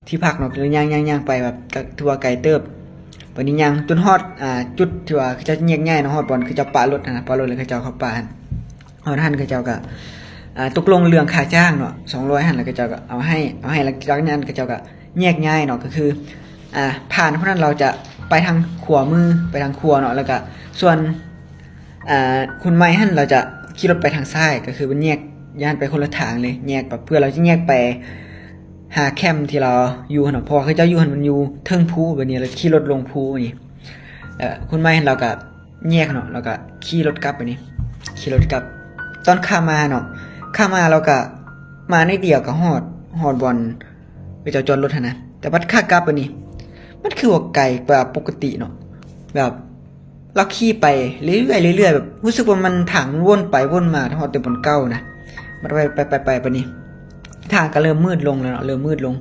ທີ່ພັກເນາະ ກໍເລີຍຍ່າງໆໆໄປ ແບບກໍຖືວ່າໄກເຕີບ. ບັດນີ້ຍ່າງຈົນຮອດ ອ່າ ຈຸດທີ່ວ່າເຂົາເຈົ້າແຍກຍ້າຍເນາະ ຮອດບ່ອນເຂົາເຈົ້າປະລົດຫັ້ນນະ ປະລົດແລ້ວເຂົາເຈົ້າເຂົ້າປ່າຫັ້ນ. ຮອດຫັ້ນເຂົາເຈົ້າກໍ ອ່າ ຕົກລົງເລື່ອງຄ່າຈ້າງເນາະ ສອງຮ້ອຍຫັ້ນ ແລ້ວເຂົາເຈົ້າກໍເອົາໃຫ້ ເອົາໃຫ້ ແລ້ວຈາກນັ້ນເຂົາເຈົ້າກໍແຍກຍ້າຍເນາະ. ກໍຄື ອ່າ ພານຜູ້ນັ້ນລາວຈະໄປທາງຂວາມື ໄປທາງຂວາເນາະ ແລ້ວກໍສ່ວນ ອ່າ ຄຸນໃໝ່ຫັ້ນລາວຈະຂີ່ລົດໄປທາງຊ້າຍ ກໍຄືມັນແຍກຍ້າຍໄປຄົນລະທາງເລີຍ ແຍກແບບ ເພື່ອລາວຈະແຍກໄປຫາແຄມທີ່ລາວຢູ່ຫັ້ນເນາະ ເພາະວ່າເຂົາເຈົ້າຢູ່ຫັ້ນມັນຢູ່ເທິງພູ. ບັດນີ້ລາວຂີ່ລົດລົງພູນີ້ ແລ້ວຄຸນໃໝ່ຫັ້ນລາວກໍແຍກເນາະ ແລ້ວກໍຂີ່ລົດກັບ. ບັດນີ້ຂີ່ລົດກັບ ຕອນຂາມາເນາະ ຂາມາລາວກໍມາໜ້ອຍດຽວກໍຮອດ ຮອດບ່ອນເຂົາເຈົ້າຈອດລົດຫັ້ນນະ ແຕ່ບັດຂາກັບບັດນີ້ ມັນຄືວ່າໄກກວ່າປົກກະຕິເນາະ ແບບ ລາວຂີ່ໄປເລື້ອຍໆ ເລື້ອຍໆ ແບບຮູ້ສຶກວ່າມັນ ທາງມັນວົນໄປວົນມາ ຮອດແຕ່ບ່ອນເກົ່ານະ. ບັດໄປ ໄປ ໄປ ໄປ ບັດນີ້ ທາງກໍເລີ່ມມືດລົງແລ້ວເນາະ ເລີ່ມມືດລົງ.